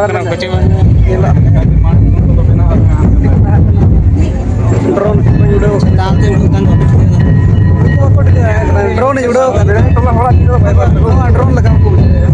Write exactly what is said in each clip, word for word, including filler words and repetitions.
ᱠᱟᱱᱟ ᱠᱚ ᱪᱮ ᱵᱟᱝ? ᱰᱨᱳᱱ ᱠᱚᱧ ᱩᱰᱟᱹᱣ ᱠᱟᱫᱟ᱾ ᱰᱨᱳᱱ ᱤᱧ ᱩᱰᱟᱹᱣ ᱠᱟᱫᱟ᱾ ᱴᱚᱞᱟ ᱦᱚᱲᱟᱜ ᱪᱮᱫ ᱦᱚᱸ ᱵᱟᱭ ᱵᱟᱲᱟᱭᱟ᱾ ᱱᱚᱣᱟ ᱰᱨᱳᱱ ᱞᱮᱠᱟ ᱠᱚ ᱵᱩᱡᱷᱟᱹᱣᱟ᱾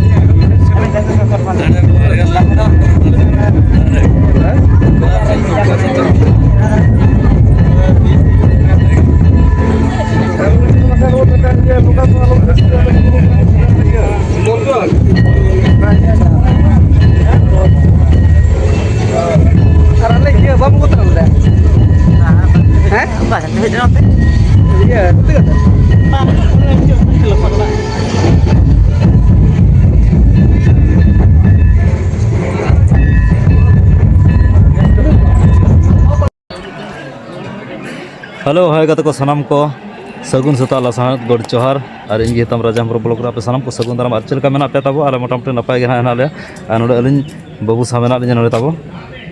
ᱟᱨ ᱟᱞᱮ ᱤᱭᱟᱹ ᱵᱟᱢ ᱟᱹᱜᱩ ᱛᱚᱨᱟ ᱞᱮᱫᱟ? ᱦᱮᱸ? ᱚᱠᱟ ᱥᱮᱫ ᱯᱮ ᱦᱮᱡ ᱞᱮᱱᱟ ᱯᱮ? ᱤᱭᱟᱹ, ᱱᱚᱛᱮ ᱠᱟᱛᱮ? ᱦᱮᱞᱳ, ᱦᱟᱭ ᱜᱟᱛᱮ ᱠᱚ, ᱥᱟᱱᱟᱢ ᱠᱚ ᱥᱟᱹᱜᱩᱱ ᱥᱮᱛᱟᱜ, ᱞᱟᱥᱟᱲᱦᱮᱫ, ᱜᱚᱰ ᱡᱚᱦᱟᱨ᱾ ᱟᱨ ᱤᱧ ᱜᱮ ᱛᱟᱢ ᱨᱟᱡᱟ ᱦᱮᱢᱵᱨᱚᱢ ᱵᱞᱚᱜ ᱨᱮ ᱟᱯᱮ ᱥᱟᱱᱟᱢ ᱠᱚ ᱥᱟᱹᱜᱩᱱ ᱫᱟᱨᱟᱢ᱾ ᱟᱨ ᱪᱮᱫ ᱞᱮᱠᱟ ᱢᱮᱱᱟᱜ ᱯᱮᱭᱟ ᱛᱟᱵᱚ? ᱟᱞᱮ ᱢᱚᱴᱟᱢᱩᱴᱤ ᱱᱟᱯᱟᱭ ᱜᱮ ᱦᱟᱸᱜ ᱦᱮᱱᱟᱜ ᱞᱮᱭᱟ᱾ ᱟᱨ ᱱᱚᱰᱮ ᱟᱹᱞᱤᱧ ᱵᱟᱹᱵᱩ ᱥᱟᱶ ᱢᱮᱱᱟᱜ ᱞᱤᱧᱟ ᱱᱚᱰᱮ ᱛᱟᱵᱚ᱾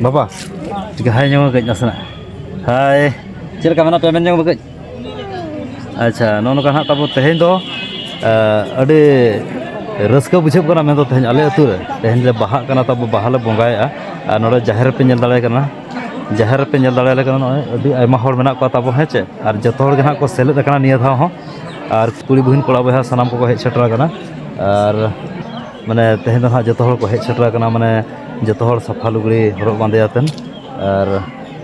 ᱵᱟᱵᱟ, ᱴᱷᱤᱠ ᱦᱟᱭ ᱧᱚᱜ ᱠᱟᱹᱡ ᱱᱟᱥᱮᱱᱟᱜ᱾ ᱦᱟᱭ, ᱪᱮᱫ ᱞᱮᱠᱟ ᱢᱮᱱᱟᱜ ᱯᱮᱭᱟ ᱢᱮᱱ ᱧᱚᱜ ᱢᱮ ᱠᱟᱹᱡ? ᱟᱪᱪᱷᱟ, ᱱᱚᱜᱼᱚ ᱱᱚᱝᱠᱟ ᱦᱟᱸᱜ ᱛᱟᱵᱚ ᱛᱮᱦᱮᱧ ᱫᱚ, ᱟᱹᱰᱤ ᱨᱟᱹᱥᱠᱟᱹ ᱵᱩᱡᱷᱟᱹᱜ ᱠᱟᱱᱟ ᱢᱮᱱᱫᱚ ᱛᱮᱦᱮᱧ ᱟᱞᱮ ᱟᱹᱛᱩ ᱨᱮ ᱛᱮᱦᱮᱧ ᱞᱮ ᱵᱟᱦᱟᱜ ᱠᱟᱱᱟ, ᱛᱟᱵᱚ ᱵᱟᱦᱟ ᱞᱮ ᱵᱚᱸᱜᱟᱭᱮᱫᱼᱟ᱾ ᱟᱨ ᱱᱚᱰᱮ ᱡᱟᱦᱮᱨ ᱨᱮᱯᱮ ᱧᱮᱞ ᱫᱟᱲᱮᱭᱟᱜ ᱠᱟᱱᱟ, ᱡᱟᱦᱮᱨ ᱨᱮᱯᱮ ᱧᱮᱞ ᱫᱟᱲᱮᱭᱟᱞᱮ ᱠᱟᱱᱟ, ᱱᱚᱜᱼᱚᱭ ᱟᱹᱰᱤ ᱟᱭᱢᱟ ᱦᱚᱲ ᱢᱮᱱᱟᱜ ᱠᱚᱣᱟ ᱛᱟᱵᱚ, ᱦᱮᱸ ᱪᱮ? ᱟᱨ ᱡᱚᱛᱚ ᱦᱚᱲ ᱜᱮ ᱦᱟᱸᱜ ᱠᱚ ᱥᱮᱞᱮᱫ ᱟᱠᱟᱱᱟ ᱱᱤᱭᱟᱹ ᱫᱷᱟᱣ ᱦᱚᱸ᱾ ᱟᱨ ᱠᱩᱲᱤ ᱵᱩᱦᱤᱱ ᱠᱚᱲᱟ ᱵᱚᱭᱦᱟ ᱥᱟᱱᱟᱢ ᱠᱚᱠᱚ ᱦᱮᱡ ᱥᱮᱴᱮᱨ ᱟᱠᱟᱱᱟ᱾ ᱟᱨ ᱢᱟᱱᱮ ᱛᱮᱦᱮᱧ ᱫᱚ ᱦᱟᱸᱜ ᱡᱚᱛᱚ ᱦᱚᱲ ᱠᱚ ᱦᱮᱡ ᱥᱮᱴᱮᱨ ᱟᱠᱟᱱᱟ, ᱢᱟᱱᱮ ᱡᱚᱛᱚ ᱦᱚᱲ ᱥᱟᱯᱷᱟ ᱞᱩᱜᱽᱲᱤ ᱦᱚᱨᱚᱜ ᱵᱟᱸᱫᱮ ᱟᱛᱮᱱ᱾ ᱟᱨ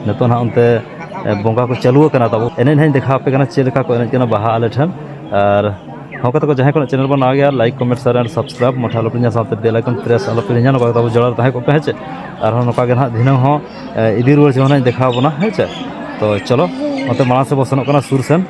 ᱱᱤᱛᱚᱜ ᱱᱟᱦᱟᱜ ᱚᱱᱛᱮ ᱵᱚᱸᱜᱟ ᱠᱚ ᱪᱟᱹᱞᱩ ᱟᱠᱟᱱᱟ ᱛᱟᱵᱚ᱾ ᱮᱱᱮᱡ ᱱᱟᱦᱟᱜ ᱤᱧ ᱫᱮᱠᱷᱟᱣ ᱟᱯᱮ ᱠᱟᱱᱟ ᱪᱮᱫ ᱞᱮᱠᱟ ᱠᱚ ᱮᱱᱮᱡ ᱠᱟᱱᱟ ᱵᱟᱦᱟ ᱟᱞᱮ ᱴᱷᱮᱱ᱾ ᱟᱨ ᱦᱚᱸ ᱠᱟᱛᱮ ᱠᱚ ᱡᱟᱦᱟᱸᱭ ᱠᱚ ᱪᱮᱱᱮᱞ ᱵᱚᱱ ᱱᱟᱣᱟ ᱜᱮᱭᱟ, like, comment, share and subscribe ᱢᱟᱴᱷᱟ ᱟᱞᱚᱯᱮ ᱧᱟᱢ ᱥᱟᱶᱛᱮ ᱵᱮᱞ ᱟᱭᱠᱚᱱ ᱯᱨᱮᱥ ᱟᱞᱚᱯᱮ ᱦᱤᱲᱤᱧᱟ, ᱱᱚᱝᱠᱟ ᱜᱮ ᱛᱟᱵᱚ ᱡᱚᱲᱟᱣ ᱨᱮ ᱛᱟᱦᱮᱸ ᱠᱚᱜ ᱯᱮ, ᱦᱮᱸ ᱪᱮ? ᱟᱨᱦᱚᱸ ᱱᱚᱝᱠᱟ ᱜᱮ ᱱᱟᱦᱟᱜ ᱫᱷᱤᱱᱟᱹᱝ ᱦᱚᱸ ᱮ, ᱤᱫᱤ ᱨᱩᱣᱟᱹᱲ ᱡᱚᱝ ᱱᱟᱦᱟᱜ ᱤᱧ ᱫᱮᱠᱷᱟᱣ ᱟᱵᱚᱱᱟ, ᱦᱮᱸ ᱪᱮ? ᱛᱚ ᱪᱚᱞᱚ, ᱚᱱᱛᱮ ᱢᱟᱲᱟᱝ ᱥᱮᱫ ᱵᱚᱱ ᱥᱮᱱᱚᱜ ᱠᱟᱱᱟ ᱥᱩᱨ ᱥᱮᱱ᱾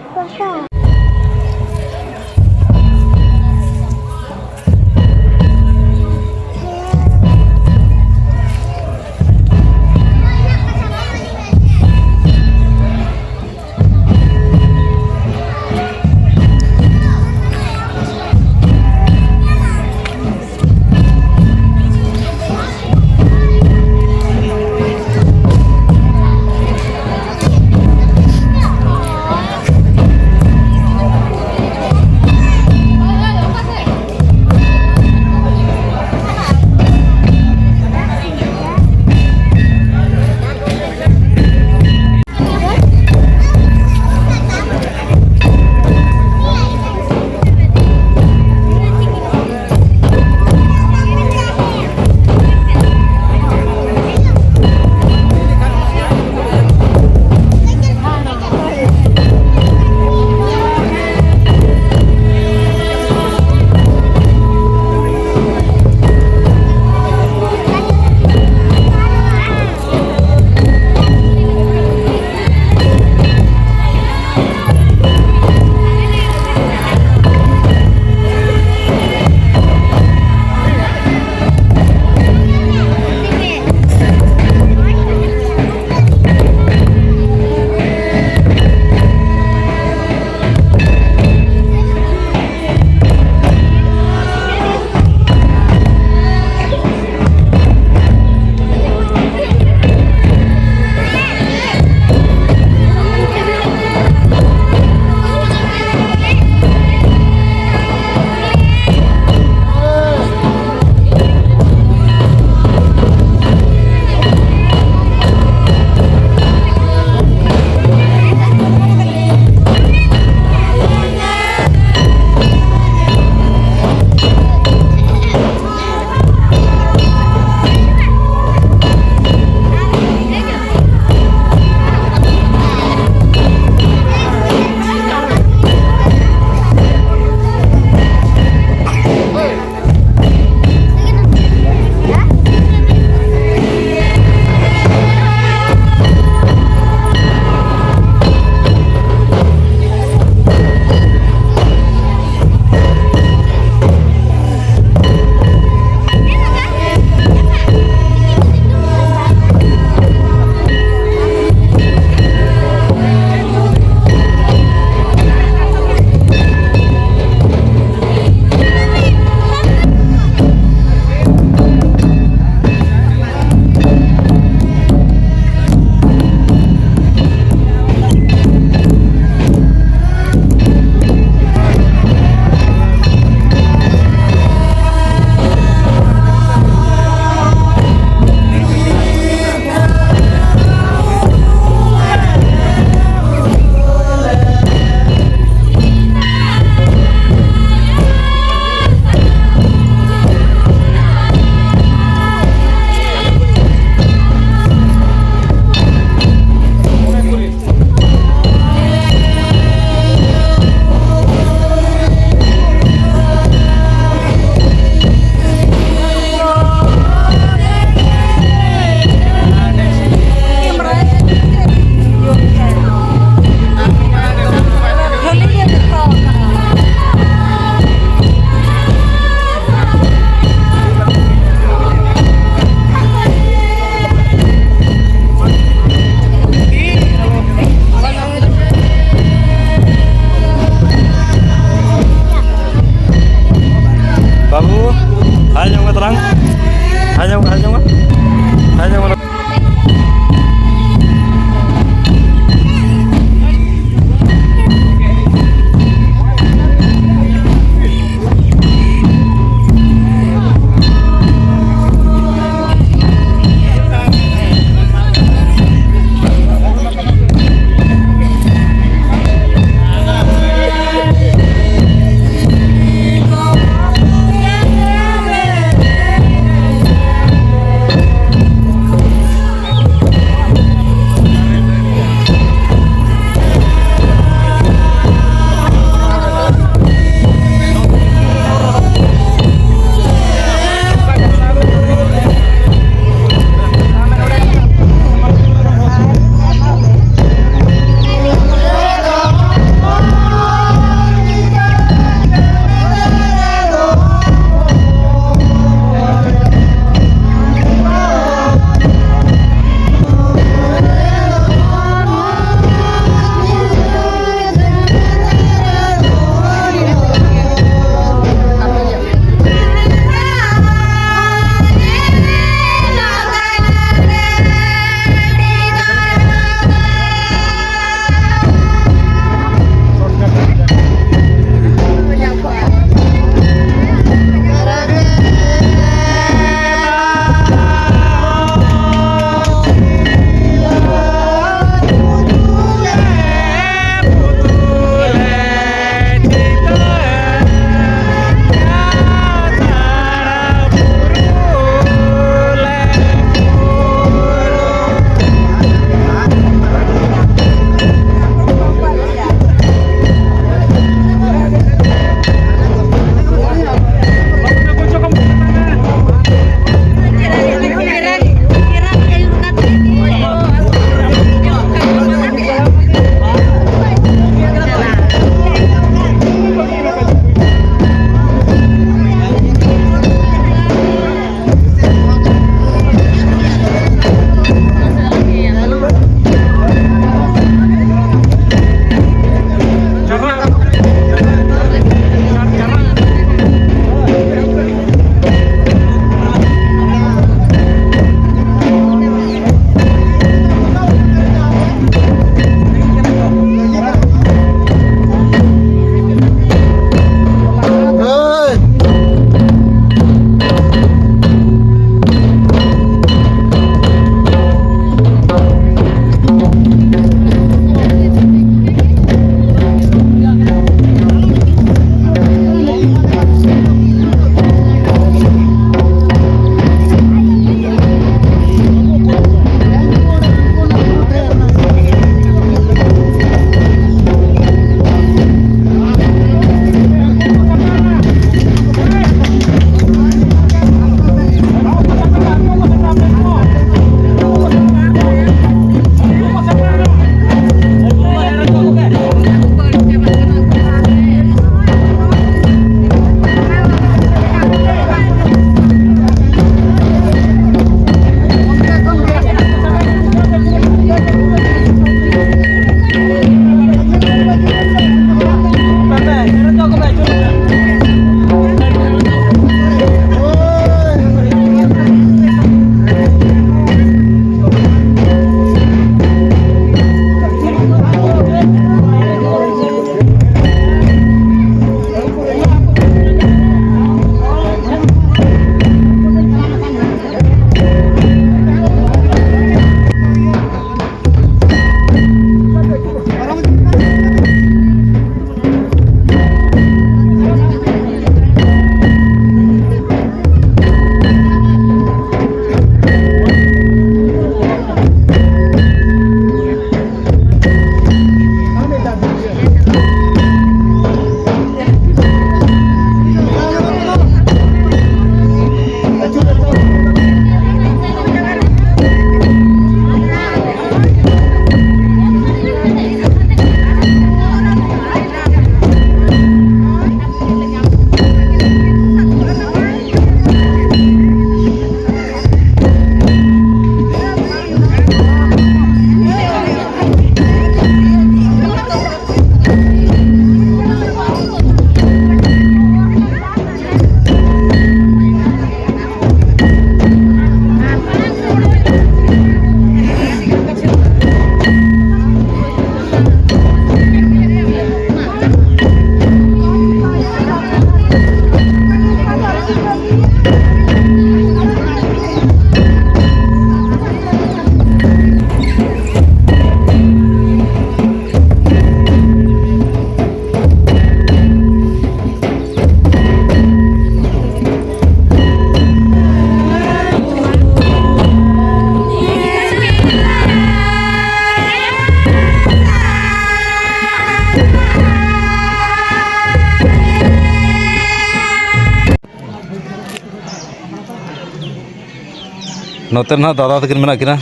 ᱱᱚᱛᱮ ᱨᱮ ᱱᱟᱦᱟᱜ ᱫᱟᱫᱟ ᱛᱟᱹᱠᱤᱱ ᱢᱮᱱᱟᱜ ᱠᱤᱱᱟ᱾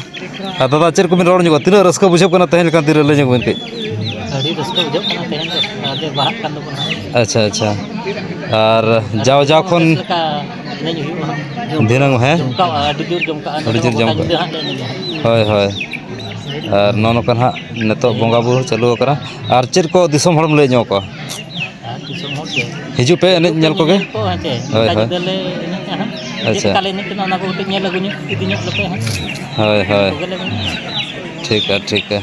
ᱟᱨ ᱫᱟᱫᱟ, ᱪᱮᱫ ᱠᱚᱵᱤᱱ ᱨᱚᱲ ᱧᱚᱜᱚᱜᱼᱟ? ᱛᱤᱱᱟᱹᱜ ᱨᱟᱹᱥᱠᱟᱹ ᱵᱩᱡᱷᱟᱹᱜ ᱠᱟᱱᱟ ᱛᱮᱦᱮᱧ ᱞᱮᱠᱟᱱ ᱫᱤᱱ ᱨᱮ? ᱞᱟᱹᱭ ᱧᱚᱜ ᱵᱤᱱ ᱠᱟᱹᱡ᱾ ᱟᱹᱰᱤ ᱨᱟᱹᱥᱠᱟᱹ ᱵᱩᱡᱷᱟᱹᱜ ᱠᱟᱱᱟ ᱛᱮᱦᱮᱧ ᱫᱚ, ᱟᱨ ᱵᱟᱦᱟᱜ ᱠᱟᱱ ᱛᱟᱵᱚᱱᱟ᱾ ᱟᱪᱪᱷᱟ, ᱟᱪᱪᱷᱟ᱾ ᱟᱨ ᱟᱨ ᱡᱟᱣ, ᱡᱟᱣ ᱠᱷᱚᱱ ᱵᱮᱥ ᱞᱮᱠᱟ ᱮᱱᱮᱡ ᱦᱩᱭᱩᱜᱼᱟ᱾ ᱫᱷᱤᱱᱟᱹᱝ, ᱦᱮᱸ? ᱡᱚᱢᱠᱟᱜᱼᱟ, ᱟᱹᱰᱤ ᱡᱳᱨ ᱡᱚᱢᱠᱟᱜᱼᱟ᱾ ᱟᱹᱰᱤ ᱡᱳᱨ ᱜᱚᱴᱟ ᱡᱚᱢᱠᱟᱜᱼᱟ᱾ ᱧᱤᱫᱟᱹ ᱦᱟᱸᱜ ᱞᱮ ᱮᱱᱮᱡᱟ᱾ ᱦᱳᱭ, ᱦᱳᱭ᱾ ᱟᱨ ᱱᱚᱜᱼᱚ ᱱᱚᱝᱠᱟ ᱱᱟᱦᱟᱜ ᱱᱤᱛᱚᱜ ᱵᱚᱸᱜᱟ ᱵᱩᱨᱩ ᱪᱟᱹᱞᱩ ᱟᱠᱟᱱᱟ᱾ ᱟᱨ ᱪᱮᱫ ᱠᱚ ᱫᱤᱥᱚᱢ ᱦᱚᱲᱮᱢ ᱞᱟᱹᱭ ᱧᱚᱜ ᱟᱠᱚᱣᱟ? ᱟᱨ ᱫᱤᱥᱚᱢ ᱦᱚᱲ ᱜᱮ᱾ ᱦᱤᱡᱩᱜ ᱯᱮ, ᱮᱱᱮᱡ ᱧᱮᱞ ᱠᱚᱜᱮ᱾ ᱧᱮᱞ ᱠᱚ, ᱦᱮᱸ ᱪᱮ? ᱦᱳᱭ, ᱚᱱᱠᱟ ᱦᱳᱭ᱾ ᱧᱤᱫᱟᱹ ᱞᱮ ᱮᱱᱮᱡᱼᱟ ᱦᱟᱸᱜ᱾ ᱪᱮᱫ ᱟᱪᱪᱷᱟ᱾ ᱞᱮᱠᱟ ᱞᱮ ᱮᱱᱮᱡ ᱠᱟᱱᱟ, ᱚᱱᱟ ᱠᱚ ᱠᱟᱹᱴᱤᱡ ᱧᱮᱞ ᱟᱹᱜᱩ ᱧᱚᱜ, ᱤᱫᱤ ᱧᱚᱜ ᱞᱮᱯᱮ ᱦᱟᱸᱜ᱾ ᱦᱳᱭ, ᱦᱳᱭ᱾ ᱠᱚᱜᱮ ᱞᱮ ᱢᱮᱱᱟ᱾ ᱴᱷᱤᱠᱟ, ᱴᱷᱤᱠᱟ᱾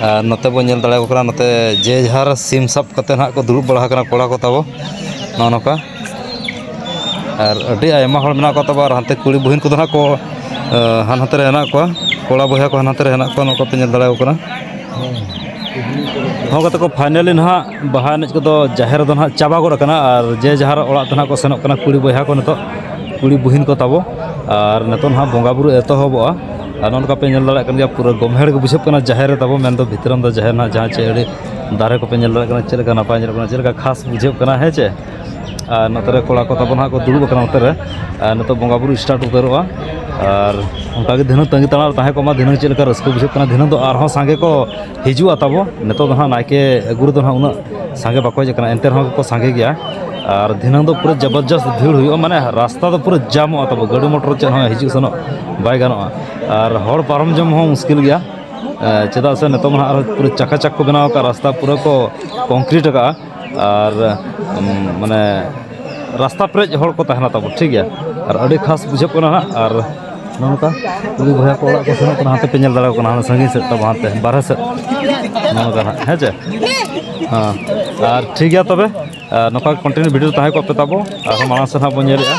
ᱟᱨ ᱱᱚᱛᱮ ᱵᱚᱱ ᱧᱮᱞ ᱫᱟᱲᱮᱭᱟᱠᱚ ᱠᱟᱱᱟ, ᱱᱚᱛᱮ ᱡᱮ ᱡᱟᱦᱟᱨ ᱥᱤᱢ ᱥᱟᱵ ᱠᱟᱛᱮ ᱱᱟᱦᱟᱜ ᱠᱚ ᱫᱩᱲᱩᱵ ᱵᱟᱲᱟ ᱟᱠᱟᱱᱟ ᱠᱚᱲᱟ ᱠᱚ ᱛᱟᱵᱚ, ᱱᱚᱜᱼᱚ ᱱᱚᱝᱠᱟ᱾ ᱟᱨ ᱟᱹᱰᱤ ᱟᱭᱢᱟ ᱦᱚᱲ ᱢᱮᱱᱟᱜ ᱠᱚ ᱛᱟᱵᱚ, ᱟᱨ ᱦᱟᱱᱛᱮ ᱠᱩᱲᱤ ᱵᱩᱦᱤᱱ ᱠᱚᱫᱚ ᱱᱟᱦᱟᱜ ᱠᱚ, ᱟᱸ, ᱦᱟᱱᱟ ᱦᱟᱱᱛᱮ ᱨᱮ ᱦᱮᱱᱟᱜ ᱠᱚᱣᱟ, ᱠᱚᱲᱟ ᱵᱚᱭᱦᱟ ᱠᱚ ᱦᱟᱱᱟ ᱦᱟᱱᱛᱮ ᱨᱮ ᱦᱮᱱᱟᱜ ᱠᱚᱣᱟ, ᱱᱚᱝᱠᱟ ᱯᱮ ᱧᱮᱞ ᱫᱟᱲᱮᱭᱟᱠᱚ ᱠᱟᱱᱟ᱾ ᱦᱚᱸ, ᱜᱟᱛᱮ ᱠᱚ, finally ᱱᱟᱦᱟᱜ ᱵᱟᱦᱟ ᱮᱱᱮᱡ ᱠᱚᱫᱚ ᱡᱟᱦᱮᱨ ᱨᱮᱫᱚ ᱱᱟᱦᱟᱜ ᱪᱟᱵᱟ ᱜᱚᱫ ᱟᱠᱟᱱᱟ, ᱟᱨ ᱡᱮ ᱡᱟᱦᱟᱨ ᱚᱲᱟᱜ ᱛᱮ ᱱᱟᱦᱟᱜ ᱠᱚ ᱥᱮᱱᱚᱜ ᱠᱟᱱᱟ ᱠᱩᱲᱤ ᱵᱚᱭᱦᱟ ᱠᱚ ᱱᱤᱛᱚᱜ, ᱠᱩᱲᱤ ᱵᱩᱦᱤᱱ ᱠᱚ ᱛᱟᱵᱚ᱾ ᱟᱨ ᱱᱤᱛᱚᱜ ᱱᱟᱦᱟᱜ ᱵᱚᱸᱜᱟ ᱵᱩᱨᱩ ᱮᱛᱚᱦᱚᱵᱚᱜᱼᱟ᱾ ᱟᱨ ᱱᱚᱜᱼᱚ ᱱᱚᱝᱠᱟ ᱯᱮ ᱧᱮᱞ ᱫᱟᱲᱮᱭᱟᱜ ᱠᱟᱱ ᱜᱮᱭᱟ, ᱯᱩᱨᱟᱹ ᱜᱚᱢᱦᱮᱲ ᱜᱮ ᱵᱩᱡᱷᱟᱹᱜ ᱠᱟᱱᱟ ᱡᱟᱦᱮᱨ ᱨᱮ ᱛᱟᱵᱚ, ᱢᱮᱱᱫᱚ ᱵᱷᱤᱛᱨᱟᱹᱢ ᱫᱚ ᱡᱟᱦᱮᱨ ᱱᱟᱦᱟᱜ ᱡᱟᱦᱟᱸ ᱪᱮ ᱟᱹᱰᱤ ᱫᱟᱨᱮ ᱠᱚᱯᱮ ᱧᱮᱞ ᱫᱟᱲᱮᱭᱟᱜ ᱠᱟᱱᱟ, ᱪᱮᱫ ᱞᱮᱠᱟ ᱱᱟᱯᱟᱭ ᱧᱮᱞᱚᱜ ᱠᱟᱱᱟ, ᱪᱮᱫ ᱞᱮᱠᱟ ᱠᱷᱟᱥ ᱵᱩᱡᱷᱟᱹᱜ ᱠᱟᱱᱟ, ᱦᱮᱸ ᱪᱮ? ᱟᱨ ᱱᱚᱛᱮ ᱨᱮ ᱠᱚᱲᱟ ᱠᱚ ᱛᱟᱵᱚᱱ ᱦᱟᱸᱜ ᱠᱚ ᱫᱩᱲᱩᱵ ᱟᱠᱟᱱᱟ ᱱᱚᱛᱮ ᱨᱮ᱾ ᱟᱨ ᱱᱤᱛᱚᱜ ᱵᱚᱸᱜᱟ ᱵᱩᱨᱩ start ᱩᱛᱟᱹᱨᱚᱜᱼᱟ᱾ ᱟᱨ ᱚᱱᱠᱟ ᱜᱮ ᱫᱷᱤᱱᱟᱹᱝ ᱛᱟᱺᱜᱤ ᱛᱟᱲᱟᱜ ᱨᱮ ᱛᱟᱦᱮᱸ ᱠᱚᱜ ᱢᱟ, ᱫᱷᱤᱱᱟᱹᱝ ᱪᱮᱫ ᱞᱮᱠᱟ ᱨᱟᱹᱥᱠᱟᱹ ᱵᱩᱡᱷᱟᱹᱜ ᱠᱟᱱᱟ᱾ ᱫᱷᱤᱱᱟᱹᱝ ᱫᱚ ᱟᱨᱦᱚᱸ ᱥᱟᱸᱜᱮ ᱠᱚ ᱦᱤᱡᱩᱜᱼᱟ ᱛᱟᱵᱚ᱾ ᱱᱤᱛᱚᱜ ᱫᱚ ᱦᱟᱸᱜ ᱱᱟᱭᱠᱮ ᱟᱹᱜᱩ ᱨᱮᱫᱚ ᱦᱟᱸᱜ ᱩᱱᱟᱹᱜ ᱥᱟᱸᱜᱮ ᱵᱟᱠᱚ ᱦᱮᱡ ᱟᱠᱟᱱᱟ, ᱮᱱᱛᱮ ᱨᱮᱦᱚᱸ ᱠᱚ ᱥᱟᱸᱜᱮ ᱜᱮᱭᱟ᱾ ᱟᱨ ᱫᱷᱤᱱᱟᱹᱝ ᱫᱚ ᱯᱩᱨᱟᱹ ᱡᱚᱵᱚᱨᱡᱚᱥᱛ ᱵᱷᱤᱲ ᱦᱩᱭᱩᱜᱼᱟ, ᱢᱟᱱᱮ ᱨᱟᱥᱛᱟ ᱫᱚ ᱯᱩᱨᱟᱹ ᱡᱟᱢᱚᱜᱼᱟ ᱛᱟᱵᱚ, ᱜᱟᱹᱰᱤ ᱢᱚᱴᱚᱨ ᱪᱮᱫ ᱦᱚᱸ ᱦᱤᱡᱩᱜ ᱥᱮᱱᱚᱜ ᱵᱟᱭ ᱜᱟᱱᱚᱜᱼᱟ᱾ ᱟᱨ ᱦᱚᱲ ᱯᱟᱨᱚᱢ ᱡᱚᱝ ᱦᱚᱸ ᱢᱩᱥᱠᱤᱞ ᱜᱮᱭᱟ᱾ ᱮ, ᱪᱮᱫᱟᱜ ᱥᱮ ᱱᱤᱛᱚᱜ ᱢᱟ ᱦᱟᱸᱜ ᱟᱨᱦᱚᱸ ᱯᱩᱨᱟᱹ ᱪᱟᱠᱟ ᱪᱟᱠ ᱠᱚ ᱵᱮᱱᱟᱣ ᱟᱠᱟᱫᱼᱟ, ᱨᱟᱥᱛᱟ ᱯᱩᱨᱟᱹ ᱠᱚ concrete ᱟᱠᱟᱫᱼᱟ᱾ ᱟᱨ, ᱩᱢ, ᱢᱟᱱᱮ, ᱨᱟᱥᱛᱟ ᱯᱮᱨᱮᱡ ᱦᱚᱲ ᱠᱚ ᱛᱟᱦᱮᱱᱟ ᱛᱟᱵᱚ, ᱴᱷᱤᱠ ᱜᱮᱭᱟ᱾ ᱟᱨ ᱟᱹᱰᱤ ᱠᱷᱟᱥ ᱵᱩᱡᱷᱟᱹᱜ ᱠᱟᱱᱟ ᱦᱟᱸᱜ᱾ ᱟᱨ ᱱᱚᱜᱼᱚ ᱱᱚᱝᱠᱟ ᱠᱩᱲᱤ ᱵᱚᱭᱦᱟ ᱠᱚ ᱚᱲᱟᱜ ᱠᱚ ᱥᱮᱱᱚᱜ ᱠᱟᱱᱟ, ᱦᱟᱱᱛᱮ ᱯᱮ ᱧᱮᱞ ᱫᱟᱲᱮᱭᱟᱠᱚ ᱠᱟᱱᱟ, ᱦᱟᱱᱟ ᱥᱟᱺᱜᱤᱧ ᱥᱮᱫ ᱛᱟᱵᱚ, ᱦᱟᱱᱛᱮ ᱵᱟᱨᱦᱮ ᱥᱮᱫ, ᱱᱚᱜᱼᱚ ᱱᱚᱝᱠᱟ ᱦᱟᱸᱜ, ᱦᱮᱸ ᱪᱮ? ᱦᱮᱸ, ᱟᱨ ᱴᱷᱤᱠ ᱜᱮᱭᱟ ᱛᱚᱵᱮ, ᱟᱨ ᱱᱚᱝᱠᱟ continue video ᱨᱮ ᱛᱟᱦᱮᱸ ᱠᱚᱜ ᱯᱮ ᱛᱟᱵᱚ, ᱟᱨᱦᱚᱸ ᱢᱟᱲᱟᱝ ᱥᱮᱫ ᱦᱟᱸᱜ ᱵᱚᱱ ᱧᱮᱞᱮᱜᱼᱟ᱾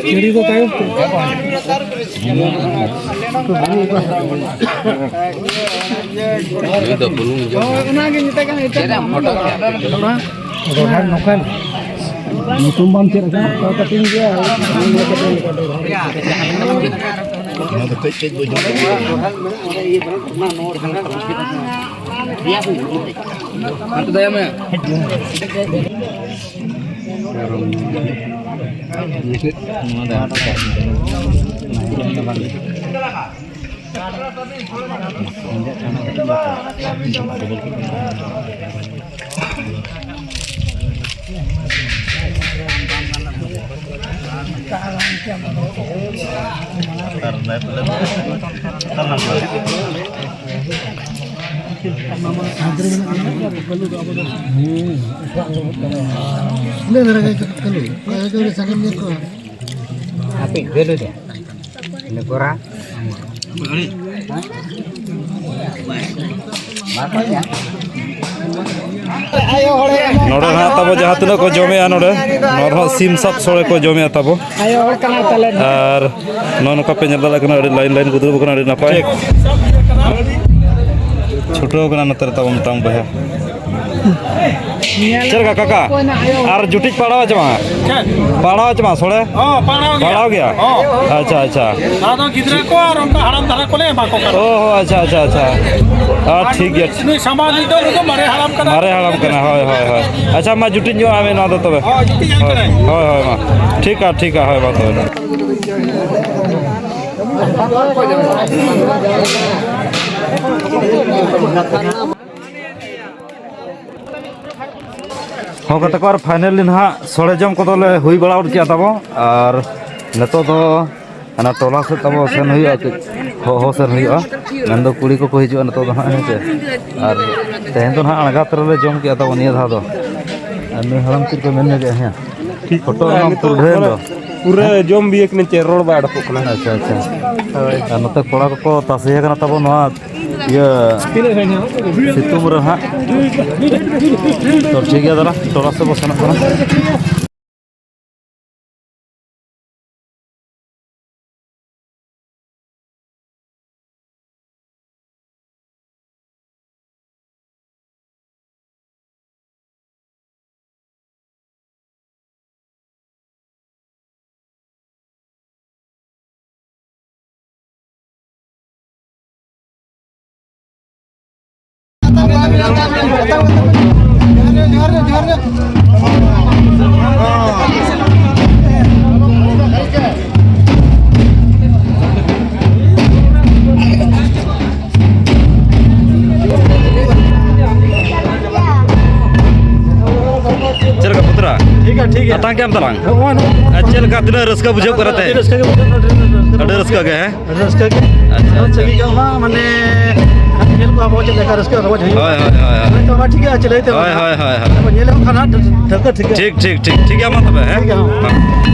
ᱥᱤᱲᱤ ᱫᱚ ᱛᱟᱭᱚᱢ ᱛᱮ᱾ ᱱᱩᱭ ᱫᱚ ᱵᱩᱞᱩᱝ ᱡᱚᱢ᱾ ᱪᱮᱫᱟᱜ ᱯᱷᱳᱴᱳ ᱨᱚᱲᱟ ᱱᱚᱝᱠᱟᱱ ᱧᱩᱛᱩᱢ ᱵᱟᱢ ᱪᱮᱫ ᱟᱠᱟᱫ, ᱚᱠᱟ ᱠᱟᱹᱴᱤᱡ ᱜᱮᱭᱟ᱾ ᱚᱱᱟ ᱫᱚ ᱠᱟᱹᱡ ᱠᱟᱹᱡ ᱵᱚ ᱡᱚᱢ᱾ ᱦᱟᱯᱮ, ᱜᱟᱹᱰᱤ ᱫᱚ᱾ ᱤᱱᱟᱹ ᱠᱚᱨᱟ᱾ ᱱᱚᱰᱮ ᱱᱟᱦᱟᱜ ᱛᱟᱵᱚ ᱡᱟᱦᱟᱸ ᱛᱤᱱᱟᱹᱜ ᱠᱚ ᱡᱚᱢᱮᱜᱼᱟ ᱱᱚᱰᱮ, ᱱᱚᱣᱟ ᱫᱚ ᱦᱟᱸᱜ ᱥᱤᱢ ᱥᱟᱵ ᱥᱳᱲᱮ ᱠᱚ ᱡᱚᱢᱮᱜᱼᱟ ᱛᱟᱵᱚ᱾ ᱟᱭᱳ ᱦᱚᱲ ᱠᱟᱱᱟ ᱛᱟᱞᱮ᱾ ᱟᱨ ᱱᱚᱜᱼᱚ ᱱᱚᱝᱠᱟ ᱯᱮ ᱧᱮᱞ ᱫᱟᱲᱮᱭᱟᱜ ᱠᱟᱱᱟ, ᱟᱹᱰᱤ ᱞᱟᱭᱤᱱ ᱞᱟᱭᱤᱱ ᱠᱚ ᱫᱩᱲᱩᱵ ᱟᱠᱟᱱᱟ, ᱟᱹᱰᱤ ᱱᱟᱯᱟᱭ᱾ ᱪᱷᱩᱴᱟᱹᱣ ᱠᱟᱱᱟ ᱱᱚᱛᱮ ᱨᱮ ᱛᱟᱵᱚ ᱢᱤᱫᱴᱟᱝ ᱵᱚᱭᱦᱟ᱾ ᱪᱮᱫ ᱞᱮᱠᱟ ᱠᱟᱠᱟ? ᱟᱨ ᱡᱩᱴᱤᱡ ᱯᱟᱲᱟᱣ ᱪᱮ ᱵᱟᱝ? ᱪᱮᱫ? ᱯᱟᱲᱟᱣ ᱪᱮ ᱵᱟᱝ ᱥᱚᱲᱮ? ᱦᱚᱸ, ᱯᱟᱲᱟᱣ ᱜᱮᱭᱟ᱾ ᱯᱟᱲᱟᱣ ᱜᱮᱭᱟ? ᱦᱚᱸ᱾ ᱟᱪᱪᱷᱟ, ᱟᱪᱪᱷᱟ᱾ ᱟᱫᱚ ᱜᱤᱫᱽᱨᱟᱹ ᱠᱚ ᱟᱨ ᱚᱱᱠᱟ ᱦᱟᱲᱟᱢ ᱫᱷᱟᱨᱟ ᱠᱚᱞᱮ ᱮᱢᱟ ᱠᱚ ᱠᱟᱱᱟ᱾ ᱚ ᱦᱚᱸ, ᱟᱪᱪᱷᱟ, ᱟᱪᱪᱷᱟ, ᱟᱪᱪᱷᱟ᱾ ᱟᱨ ᱟᱨ ᱴᱷᱤᱠ ᱜᱮᱭᱟ᱾ ᱱᱩᱭ, ᱱᱩᱭ ᱥᱟᱢᱵᱟᱫᱤᱠ ᱫᱚ ᱱᱩᱭ ᱫᱚ ᱢᱟᱨᱮ ᱦᱟᱲᱟᱢ ᱠᱟᱱᱟ᱾ ᱢᱟᱨᱮ ᱦᱟᱲᱟᱢ ᱠᱟᱱᱟ, ᱦᱳᱭ, ᱦᱳᱭ, ᱦᱳᱭ᱾ ᱟᱪᱪᱷᱟ, ᱢᱟ ᱡᱩᱴᱤᱡ ᱧᱚᱜ ᱟᱢᱮ ᱱᱚᱣᱟ ᱫᱚ ᱛᱚᱵᱮ᱾ ᱦᱳᱭ, ᱡᱩᱴᱤᱡ ᱟᱢ ᱦᱳᱭ, ᱠᱟᱱᱟᱭ᱾ ᱦᱳᱭ, ᱦᱳᱭ, ᱢᱟ᱾ ᱴᱷᱤᱠᱟ, ᱴᱷᱤᱠᱟ, ᱦᱳᱭ, ᱢᱟ ᱛᱚᱵᱮ᱾ ᱦᱚᱸ ᱜᱟᱛᱮ ᱠᱚ, ᱟᱨ finally ᱱᱟᱦᱟᱜ ᱥᱚᱲᱮ ᱡᱚᱢ ᱠᱚᱫᱚᱞᱮ ᱦᱩᱭ ᱵᱟᱲᱟ ᱜᱚᱫ ᱠᱮᱜᱼᱟ ᱛᱟᱵᱚ᱾ ᱟᱨ ᱱᱤᱛᱚᱜ ᱫᱚ ᱦᱟᱱᱟ ᱴᱚᱞᱟ ᱥᱮᱫ ᱛᱟᱵᱚ ᱥᱮᱱ ᱦᱩᱭᱩᱜᱼᱟ, ᱠᱟᱹᱡ ᱦᱚᱦᱚ ᱥᱮᱱ ᱦᱩᱭᱩᱜᱼᱟ᱾ ᱢᱮᱱᱫᱚ ᱠᱩᱲᱤ ᱠᱚᱠᱚ ᱦᱤᱡᱩᱜᱼᱟ ᱱᱤᱛᱚᱜ ᱫᱚ ᱦᱟᱸᱜ, ᱦᱮᱸ ᱥᱮ᱾ ᱟᱨ ᱛᱮᱦᱮᱧ ᱫᱚ ᱱᱟᱦᱟᱜ ᱟᱬᱜᱟᱛ ᱨᱮᱞᱮ ᱡᱚᱢ ᱠᱮᱜᱼᱟ ᱛᱟᱵᱚ ᱱᱤᱭᱟᱹ ᱫᱷᱟᱣ ᱫᱚ᱾ ᱟᱨ ᱱᱩᱭ ᱦᱟᱲᱟᱢ ᱪᱮᱫ ᱠᱚ ᱢᱮᱱ ᱧᱚᱜᱮᱜᱼᱟ? ᱦᱮᱸ, ᱯᱷᱳᱴᱳ ᱨᱮᱱᱟᱜ ᱱᱤᱛᱚᱜ ᱯᱩᱨᱰᱷᱟᱹ ᱢᱟᱱᱮ ᱫᱚ᱾ ᱯᱩᱨᱟᱹ ᱡᱚᱢ ᱵᱤᱭᱟᱹ ᱠᱟᱹᱱᱟᱹᱧ ᱪᱮ, ᱨᱚᱲ ᱵᱟᱭ ᱚᱰᱚᱠᱚᱜ ᱠᱟᱱᱟ᱾ ᱟᱪᱪᱷᱟ, ᱟᱪᱪᱷᱟ᱾ ᱦᱳᱭ᱾ ᱟᱨ ᱱᱚᱛᱮ ᱠᱚᱲᱟ ᱠᱚᱠᱚ ᱛᱟᱥᱮ ᱟᱠᱟᱱᱟ ᱛᱟᱵᱚ ᱱᱚᱣᱟ ᱤᱭᱟᱹ ᱥᱤᱛᱩᱝ ᱨᱮ ᱦᱟᱸᱜ᱾ ᱛᱚ ᱴᱷᱤᱠ ᱜᱮᱭᱟ ᱫᱟᱫᱟ, ᱴᱚᱞᱟ ᱥᱮᱫ ᱵᱚ ᱥᱮᱱᱚᱜ ᱠᱟᱱᱟ᱾ ᱪᱮᱫ ᱞᱮᱠᱟ ᱯᱩᱛᱨᱟ? ᱴᱷᱤᱠ ᱜᱮᱭᱟ, ᱴᱷᱤᱠ ᱜᱮᱭᱟ᱾ ᱟᱛᱟᱝ ᱠᱮᱫ ᱟᱢ ᱛᱟᱞᱟᱝ? ᱱᱚᱜᱼᱚᱭ, ᱱᱚᱜᱼᱚᱭ᱾ ᱟᱨ ᱪᱮᱫ ᱞᱮᱠᱟ, ᱛᱤᱱᱟᱹᱜ ᱨᱟᱹᱥᱠᱟᱹ ᱵᱩᱡᱷᱟᱹᱜ ᱠᱟᱱᱟ ᱛᱮ? ᱟᱹᱰᱤ ᱨᱟᱹᱥᱠᱟᱹ ᱜᱮ, ᱦᱮᱸ? ᱟᱹᱰᱤ ᱨᱟᱹᱥᱠᱟᱹ ᱜᱮ᱾ ᱟᱪᱪᱷᱟ, ᱟᱪᱪᱷᱟ᱾ ᱥᱟᱺᱜᱤᱧ ᱠᱷᱚᱱ ᱢᱟ, ᱢᱟᱱᱮ, ᱧᱮᱞ ᱠᱚᱣᱟ ᱵᱚ ᱪᱮᱫ ᱞᱮᱠᱟ ᱨᱟᱹᱥᱠᱟᱹ ᱨᱚᱢᱚᱡᱽ ᱦᱩᱭᱩᱜᱼᱟ᱾ ᱦᱳᱭ, ᱦᱳᱭ, ᱦᱳᱭ, ᱦᱳᱭ᱾ ᱦᱳᱭ ᱛᱚ, ᱢᱟ ᱴᱷᱤᱠ ᱜᱮᱭᱟ, ᱪᱮᱫ ᱞᱟᱹᱭ ᱛᱮ ᱦᱳᱭ, ᱵᱟᱝ? ᱦᱳᱭ, ᱦᱳᱭ, ᱦᱳᱭ᱾ ᱟᱵᱚ ᱧᱮᱞ ᱦᱚᱸ ᱠᱷᱟᱱ ᱦᱟᱸᱜ ᱴᱷᱟᱹᱣᱠᱟᱹ ᱴᱷᱤᱠ ᱜᱮᱭᱟ᱾ ᱴᱷᱤᱠ, ᱴᱷᱤᱠ, ᱴᱷᱤᱠ, ᱴᱷᱤᱠ ᱜᱮᱭᱟ, ᱢᱟ ᱛᱚᱵᱮ, ᱦᱮᱸ? ᱴᱷᱤᱠ ᱜᱮᱭᱟ, ᱦᱚᱸ᱾ ᱦᱮᱸ᱾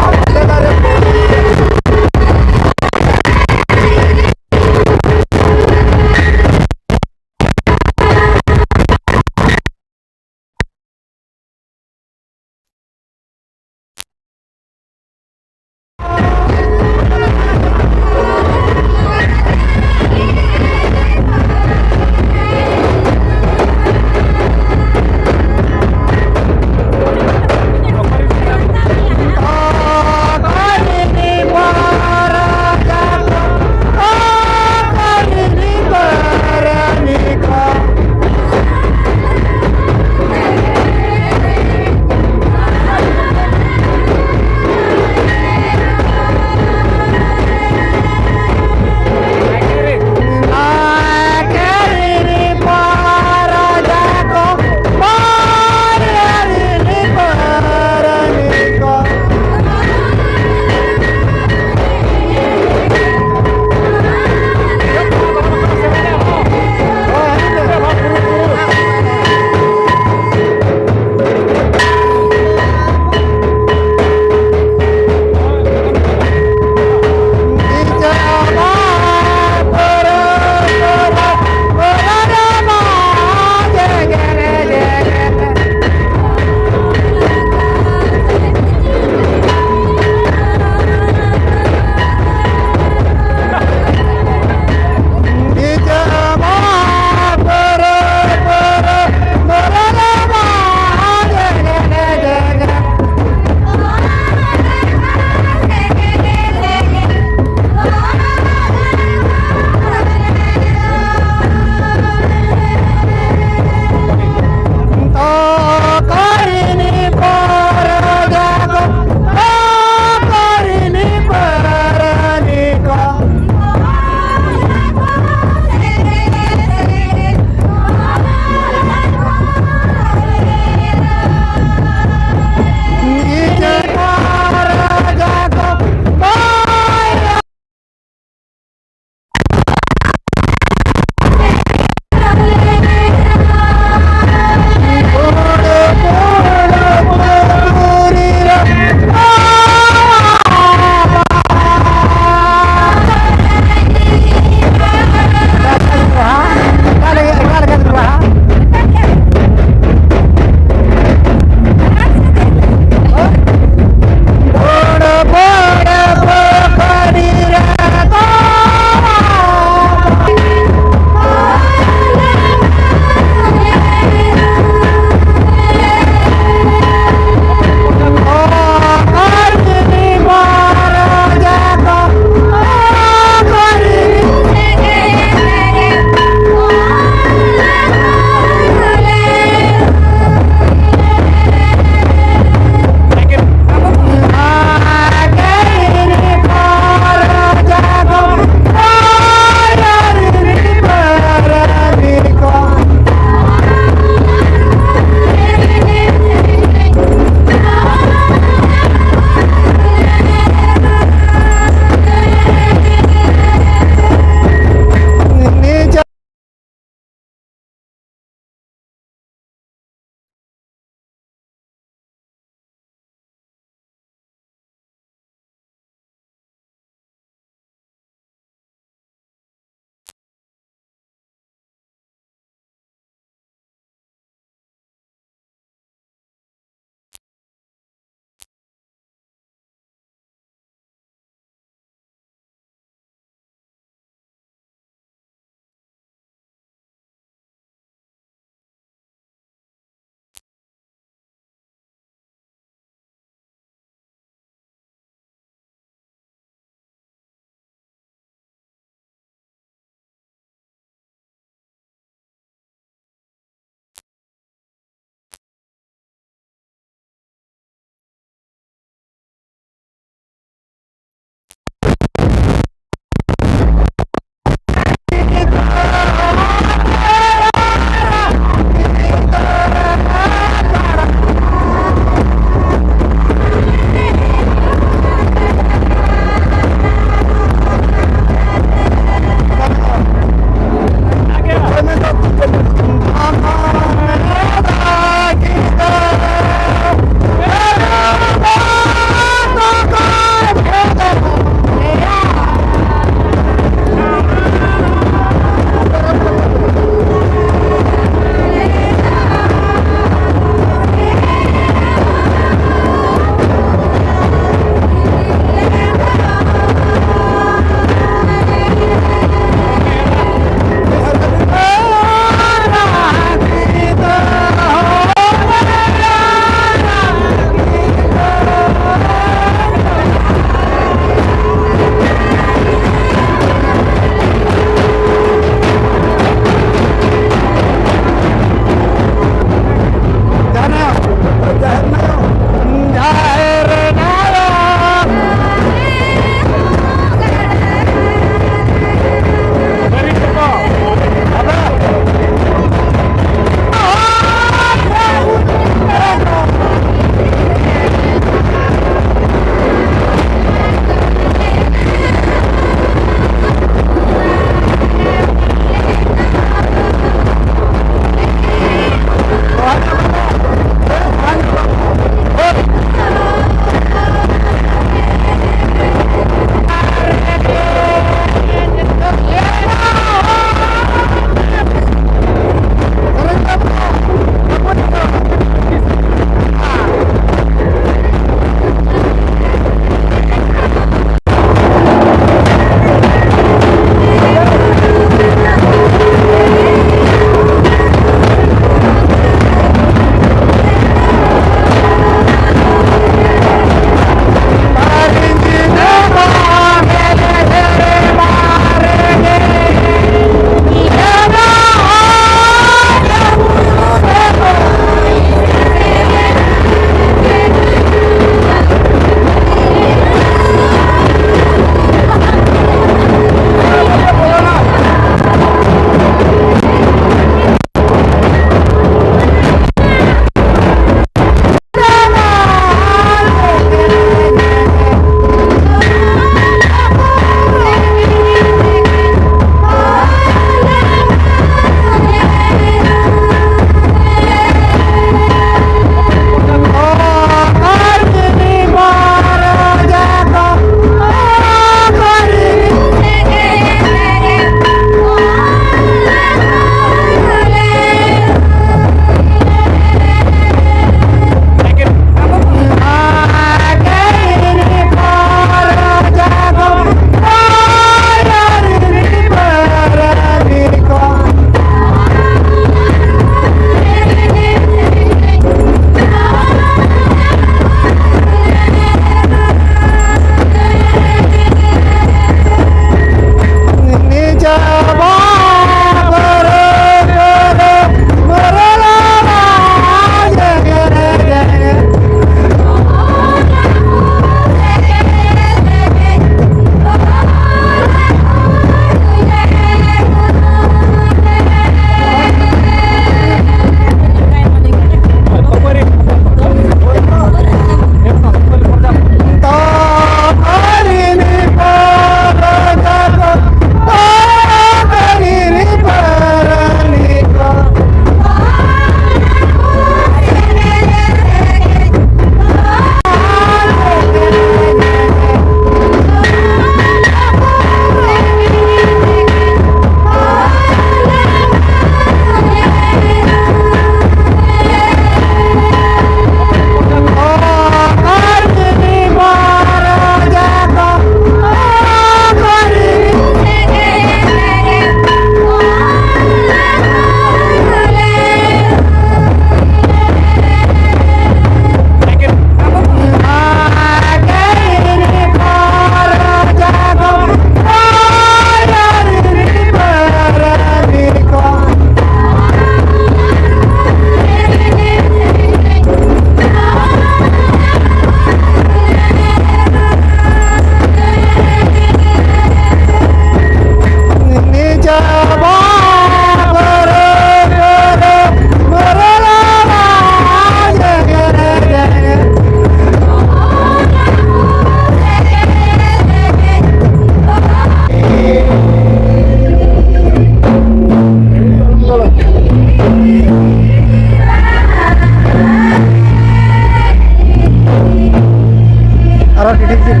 ᱟᱨᱚ ᱰᱤᱰᱤ ᱥᱤᱲᱤ᱾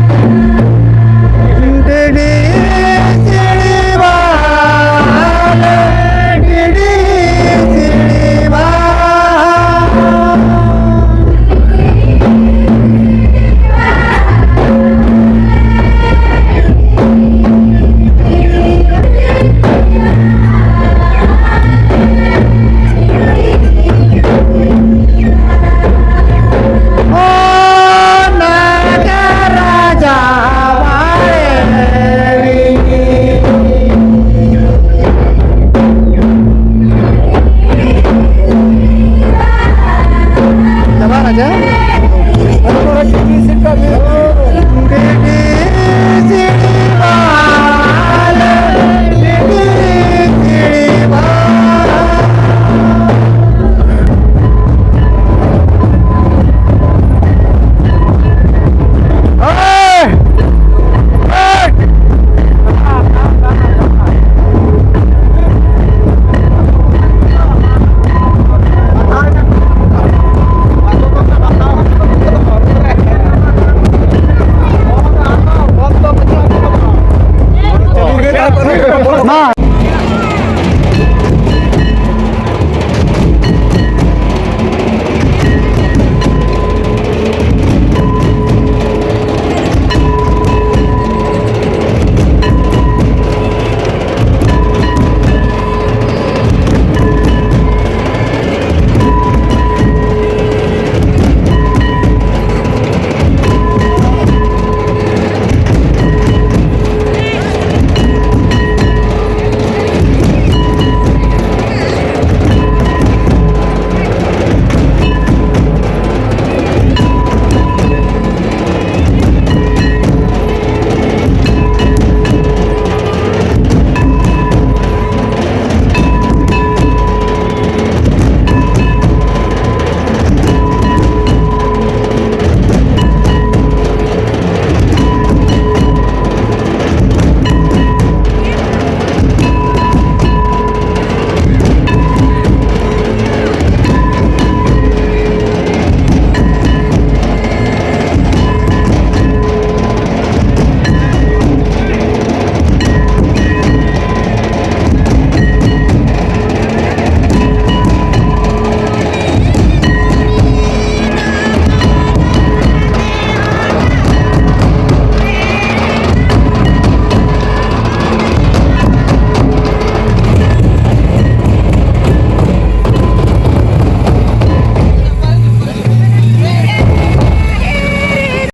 ᱰᱤᱰᱤ ᱥᱤᱲᱤ ᱵᱟᱦᱟ ᱞᱮ, ᱰᱤᱰᱤ ᱥᱤᱲᱤ ᱵᱟᱦᱟ᱾ ᱪᱟᱵᱟ ᱨᱟᱡᱟ᱾